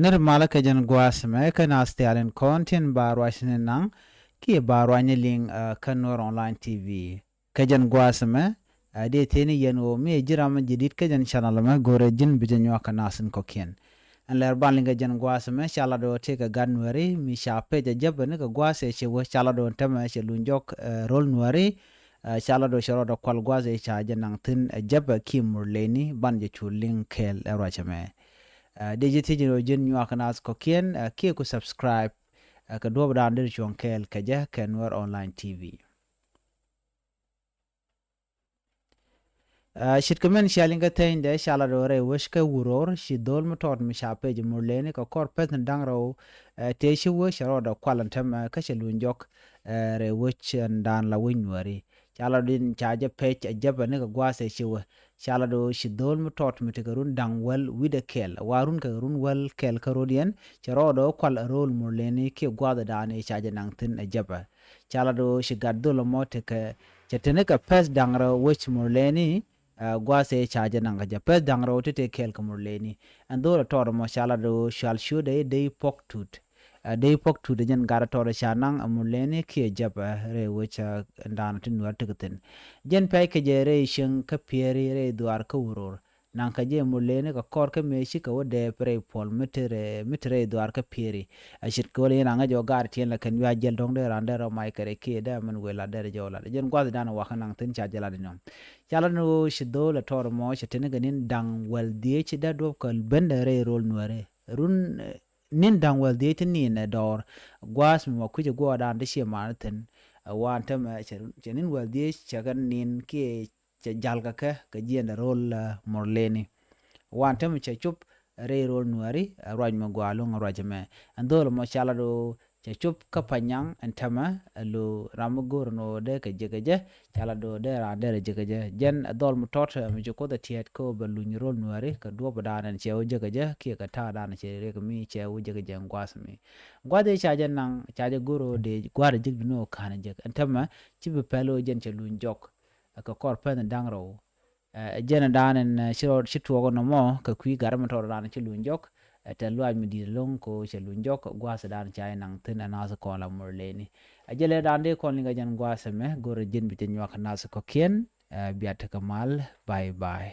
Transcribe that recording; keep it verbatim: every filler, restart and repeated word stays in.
Nir malä kɛ jɛn gua̱a̱th mɛ kä nath thialin kɔn tin ba ruacni naŋ kiɛ ba ruacni liŋ kä Nuer Online T V. Kɛ jɛn gua̱a̱th mɛ, dee theni yɛn ɣöö mi ji̱ ram mi ji̱ di̱t kä jɛn channel mɛ, go̱rɛ ji̱n bi jɛ nyuak kɛ nath in kɔ̱kiɛn. Ɛn lɛr ban liŋ kɛ jɛn gua̱a̱th mɛ, ca lat ɣöö tëë kɛ gat Nuɛri mi ca pec a jäpɛ ni kɛ gua̱a̱th ɛ ci wee, ca lat ɣöö ɛn tämɛ cɛ luny jɔk ro̱l Nuɛri. Ca lat ɣöö cɛ rɔɔdɛ kual gua̱a̱th ɛ ca jɛ naŋ thi̱n ɛ jäpɛ kiɛ Murleni, ban jɛ cu liŋ kɛɛl ɛ ruacɛ mɛ. Dee ji̱ thiec ɣöö ji̱n nyuak kɛ nath kɔ̱kiɛn kiɛ ku subscribe kɛ duɔ̱ɔ̱pdan deri cuɔ̱ŋ kɛɛl kɛ jɛ kɛ Nuer Online T V. Ce̱tkɛ mɛn cia liŋ kä thɛnydɛ, ca lat ɣöö rɛy wec kä Wuror ci dho̱l mi tɔt mi ca pec Murleni kɛ kɔr pɛth ni da̱ŋ rɛw tëë ci wec cɛ rɔɔdɛ kual ɛn tämɛ kä cɛ luny jɔk rɛy wec ɛn da̱a̱n la wec Nuɛri. Ca lat ɣöö ca jɛ pec a jäpɛ ni kɛ gua̱a̱th ɛ ci wec. Ca lat ɣöö ci dho̱l mi tɔt mi tekɛ run da̱ŋ wäl wi̱cdɛ kɛl, wa run kɛ run wäl kɛl kä rot yɛn, cɛ rɔɔdɛ kual ro̱l Murleni kiɛ gua̱a̱thdan ëë ca jɛ naŋ thi̱n a jäpɛ. Ca lat ɣöö ci gat dho̱l ɛmɔ tekɛ, cɛ te ni kɛ pɛth da̱ŋ rɛw wec Murleni gua̱a̱th ëë ca jɛ naŋ kɛ jɛ, pɛth da̱ŋ rɛw te tëë kɛɛl kɛ Murleni. Ɛn dho̱l ɛ tɔt ɛmɔ ca lat ɣöö cual ciötdɛ i̱ Dei Pɔk Tut. Dei Pɔk Tut ɛ jɛn gat ɛ tɔt ɛ ca naŋ ɛ Murleni kiɛ jäpɛ rɛy wec ɛn da̱a̱n ti Nuɛr tekɛ thi̱n. Jɛn pɛc kɛ jɛ rɛy cieŋ kä Pieri rɛy dhuaar kä Wuror. Naŋ kɛ jɛ Murleni kɛ kɔr kä mëë cikɛ wä dɛɛp rɛy puɔl mi te rɛy, mi te rɛy dhuaar kä Pieri. A ce̱tkɛ wä lɛ in raŋ ɛ jɔk gaat tiɛn la kɛn wiaa jiɛl dɔ̱ŋ dee raan dee rɔ mac kɛ rɛy kiɛ dee min wëë lat dee rɛ jɔk lat. Jɛn gua̱thdan ɛ wakä naŋ thi̱n ca jɛ lat inɔ. Ca lat ni ɣöö ci dho̱l ɛ tɔr mɔ cɛ te ni kɛ ni̱n da̱ŋ wäl dhieec dee duɔ̱p kɛ ben dee rɛy ro̱l Nuɛri. Run ni̱n da̱ŋ wäl dhieec ti ni̱n ɛ dɔɔr gua̱a̱th mi mɔ kui̱c ɛ guɔɔdan ti ciɛ man thi̱n. Ɛ wan tämɛ cɛ ni̱n wäl dhieec cɛ kɛ ni̱n kiɛ cɛ jal kɛ kɛ kɛ jiɛn dɛ ro̱l Murleni. Wan tämɛ cɛ cop rɛy ro̱l Nuɛri ɛ ruac mi gɔaa lo̱ŋ ɛ ruac ɛmɛ. Ɛn dho̱l ɛmɔ ca lat ɣöö cɛ cop kä Panyaŋ ɛn tämɛ ɛ lo̱ ram mi go̱o̱r ɛn ɣöö dee kɛ jek kɛ jɛ. Ca lat ɣöö dee raan derɛ jek kɛ jɛ. Jɛn ɛ dhɔl mi tɔt mi ci Kuoth ɛ tiɛɛt kä ɣöö bɛ luny ro̱l Nuɛri kɛ duɔ̱ɔ̱pdan ɛn cɛ wä jek kɛ jɛ kiɛ kɛ ta̱a̱dan cɛ riɛk mi cɛ wä jek kɛ jɛ ɛn gua̱a̱th mi. Gua̱a̱th ëë ca jɛ naŋ ca jɛ go̱o̱r ɣöö dee gua̱a̱r ɛ jek bi ni ɣöö ka̱n ɛ jek. Ɛn tämɛ ci bi pɛl ɣöö jɛn cɛ luny jɔk kɛ kɔr pɛn da̱ŋ rɛw. Ɛ jɛn ɛ da̱a̱n ɛn ci rɔ ci tuɔɔk ɛn nɔmɔ kɛ kui̱ gat mi tɔt ɛ da̱a̱n ci luny jɔk. Ɛ tɛ luaac mi di̱i̱t ɛlɔ̱ŋ kɛ ɣöö cɛ luny jɔk gua̱a̱th ɛ da̱a̱n ca jɛ naŋ thi̱n ɛ nath kɔn la Murleni. Ɛ jɛ lɛ da̱a̱n dee kɔn liŋ kɛ jɛn gua̱a̱th ɛmɛ, go̱rɛ ji̱n bi jɛ nyuak kɛ nath kɔ̱kiɛn. Ɛ bia tekɛ mal. Bye bye.